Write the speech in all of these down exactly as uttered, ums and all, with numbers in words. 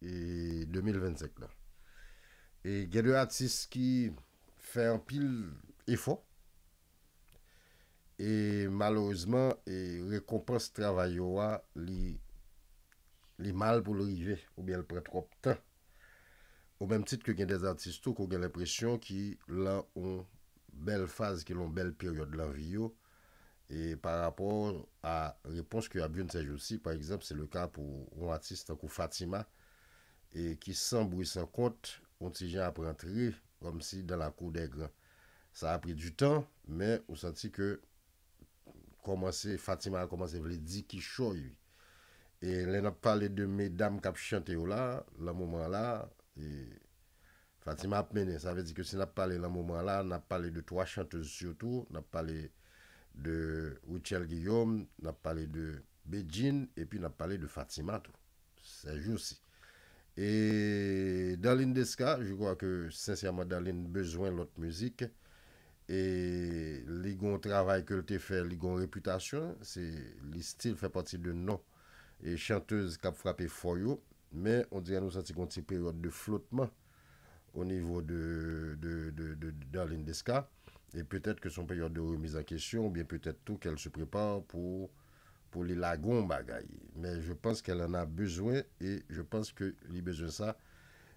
e, de mil vennsenk la. E gen de atis ki fè anpil efò. E malerezman, e rekonpans travay yo a, li, li mal pou l rive, oubyen l pran twòp tan. O menm tit ke gen de atis tou, ke w gen lenpresyon ki lan yon bèl faz, ki lan yon bèl peryòd lan vi yo, e pa rapò a repons ke y ap jwenn sèjousi, pa egzanp, se le ka pou yon atis tankou Fatima, e ki san bri san kont, yon ti jan ap rantre, kòmsi dan lakou dè gran. Sa a pri di tan, men ou santi ke kòmanse, Fatima a kòmanse vle di kichòy, wi. E lè n ap pale de medam k ap chante yo la, lan moman la, e Fatima ap mennen. Sa vle di ke si n ap pale lan moman la, n ap pale de twa chantèz sitou, n ap pale de Rutshelle Guillaume, n ap pale de Bedjine, epi n ap pale de Fatima tou. Sèjousi. E Darline Desca, je crois que sincèrement Darline bezwen lòt mizik. E li gon travay ke l te fè, li gon repitasyon, se, li still fè pati de non e chantèz k ap frape fò yo, men on dirè nou santi gon ti peryòd de flotman o nivo de, de, de, de Darline Desca, e petèt ke se yon peryòd de remise en question, oubyen petèt tou qu'elle se prépare pou, pou li lage yon bagay. Men je pense qu'elle en a besoin, e je pense ke li bezwen sa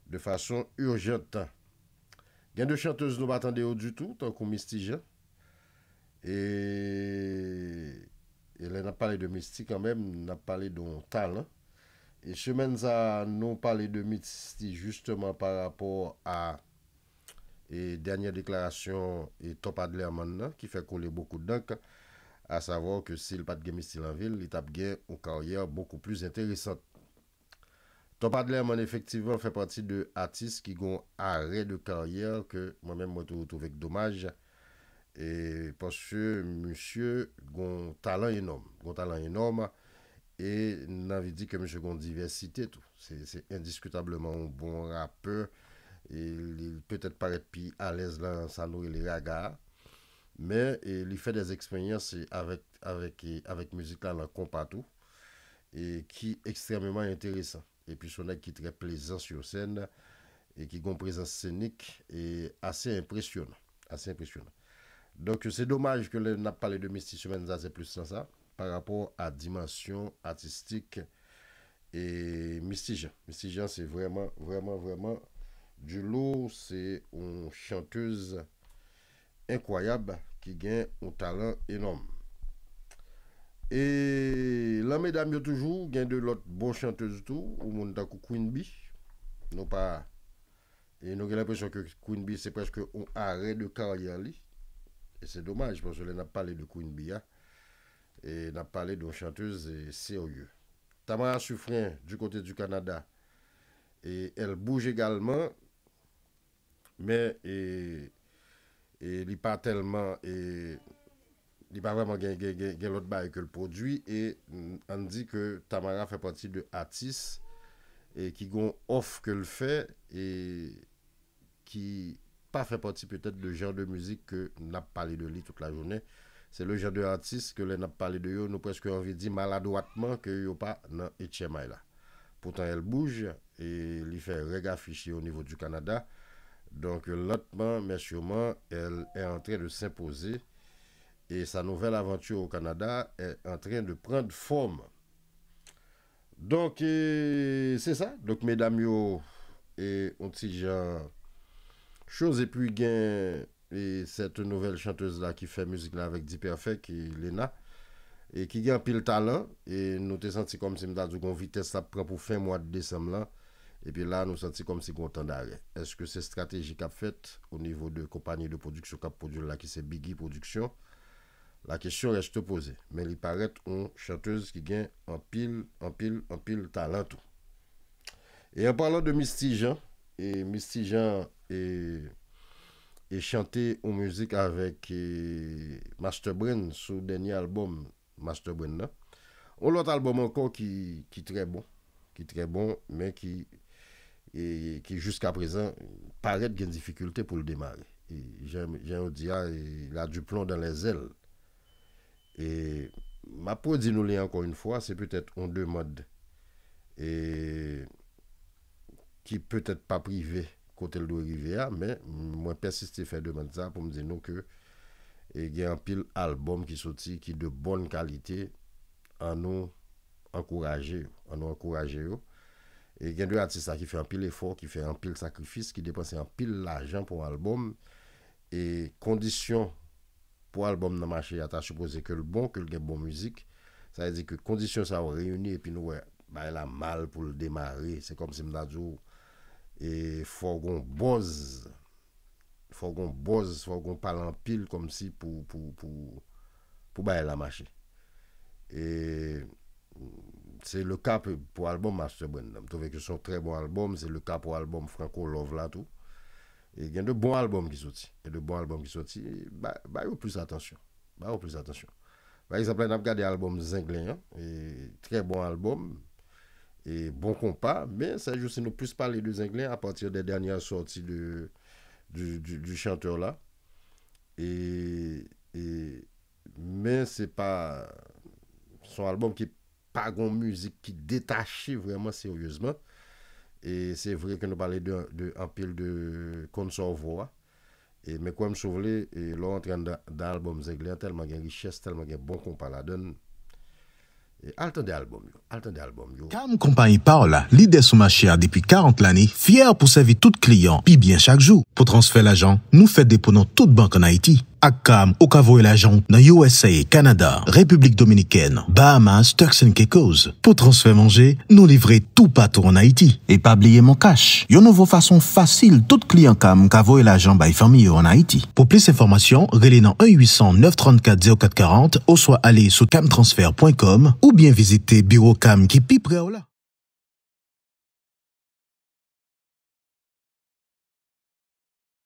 de fason urjante. Gen de chantèz nou pa tande yo ditou, tankou Misty Jean. E, e lè n ap pale de Misty kanmenm, n ap pale de yon talan. E semèn sa a, nou pale de Misty jisteman pa rapò a, e, dènye deklarasyon, e, Top Adlerman nan, ki fè koule bokou dank, a savwa ke si l pa t gen Misty lan vi l, li t ap gen yon karyè bokou pli enteresan. Top Adlerman efektivman fè pati de atis ki gon arè de karyè ke mwen menm mwen toujou twouve k domaj, e paske misye gon talan enòm, gon talan enòm, e n anvi di ke misye gon divèsite tou. Se, se endiskitableman yon bon rapè, e li petèt parèt pi alèz lan sa nou rele raga a, men, e, li fè dè eksperyans, e, avèk, avèk, e, avèk mizik la lan konpa tou, e ki ekstrèmeman enteresan. Epi se yon nèg ki trè plezan sur scène e ki gon prezans senik e ase enpresyonan, ase enpresyonan. Donk se domaj ke lè n ap pale de Misty semèn sa, se plis lan sa, pa rapò a dimansyon atistik e Misty Jean. Misty Jean se vrèman, vrèman, vrèman du lourd, se yon chantèz enkwayab ki gen yon talan enòm. E lan medam yo toujou, gen de lòt bon chantèz tou, ou moun tankou Queen Bee. Nou pa, e nou gen lenpresyon ke Queen Bee se prèske yon arè de karyè li. E se domaj, paske lè n ap pale de Queen Bee a, e n ap pale de yon chantèz, e, serye. Tamara Suffren, du côté du Canada, e elle bouge également, men, e, e li pa tèlman, e li pa vrèman gen, gen, gen, gen lòt bagay ke l pwodui, e, mm, ann di ke Tamara fè pati de atis, e ki gon òf ke l fè, e ki pa fè pati petèt de jan de mizik ke n ap pale de li tout lajounen. Se le jan de atis ke lè n ap pale de yo, nou prèske anvi di maladwatman ke yo pa nan H M I la. Poutan elle bouge, e li fè règ afich li o nivo du Canada. Donk lantman, men sûrement, elle est en train de s'imposer. Et sa nouvelle aventure au Canada est en train de prendre forme. Donk, e, se sa. Donk, medam yo, e, yon ti jan choz. Epi gen, e, cette nouvelle chanteuse la ki fè mizik la avèk D-Perfect, e, Lena, e ki gen anpil talan. E nou te santi kòmsi m ta di w gon vitès l ap pran pou fen mwa desanm lan. Epi la, nou santi kòmsi gon tan darè. Èske se estrateji k ap fèt o nivo de konpayi de pwodiksyon k ap pwodui l la, ki se Biggie Production? La question reste posée. Men li parèt yon chantèz ki gen anpil, anpil, anpil talan tou. E an palan de Misty Jean, e Misty Jean, e, e chante yon mizik avèk, e, Master Brain sou dènye albòm Master Brain nan. Yon lòt albòm ankò ki, ki trè bon, ki trè bon, men ki, e, ki jiska prezan parèt gen difikilte pou l demare. E jan, jan yo di a, e, il a du plomb dans les ailes. E m ap redi nou li ankò yon fwa, se petèt yon demann, e, ki petèt p ap rive kote l dwe rive a, men mwen pèsiste fè demann sa pou m di nou ke e gen anpil albòm ki soti ki de bòn kalite, an nou ankouraje yo, an nou ankouraje yo. E gen de atis la ki fè anpil efò, ki fè anpil sakrifis, ki depanse anpil lajan pou yon albòm. E kondisyon pou albòm nan mache a ta sipoze ke l bon, ke l gen bon mizik. Sa vle di ke kondisyon sa yo reyini epi nou wè bagay la mal pou l demare. Se kòmsi m ta di w, e fò w gon bòz, fò w gon bòz, fò w gon pale anpil kòmsi pou, pou, pou, pou bagay la mache. E se le ka pou, pou albòm Master Brand nan. M twouve ke se yon trè bon albòm, se le ka pou albòm Franco Love la tou. E gen de bon albòm ki soti. Gen de bon albòm ki soti. Ba, ba yo plis atansyon. Ba yo plis atansyon. Pa egzanp, lè n ap gade albòm Zenglen an, e, trè bon albòm, e bon konpa, men sèjousi nou plis pale de Zenglen apati de dènyè sòti de, du, du, du chanteur la. E, e, men se pa, se yon albòm ki pa gon mizik ki detache vrèman seryezman. E se vre ke nou pale de, de anpil de Konn Sa W Vo a. E, men kwè m si w vle, e, lè w antre anndan, dan albòm Zenglen an, tèlman gen richès, tèlman gen bon konpa ladan l. E, al tande albòm yo, al tande albòm yo. Calm Konpayi Pa W la, lidè sou mache a depi karant lane, fyè pou sèvi tout kliyan pi byen chak jou. Pou transfè lajan, nou fè depo nan tout bank ann Ayiti. Ak Calm, ou ka voye lajan w nan U S A, Kanada, Repiblik Dominikèn, Bahamas, Turks and Caicos. Pou transfè manje, nou livre toupatou ann Ayiti. E pa bliye MonCash, yon nouvo fason fasil tout kliyan Calm ka voye lajan bay fanmi yo ann Ayiti. Pou plis enfòmasyon, rele nan un huit cent, neuf trente-quatre, zéro quatre quarante oswa ale sou calm transfer point com oubyen vizite biwo Calm ki pi pre w la.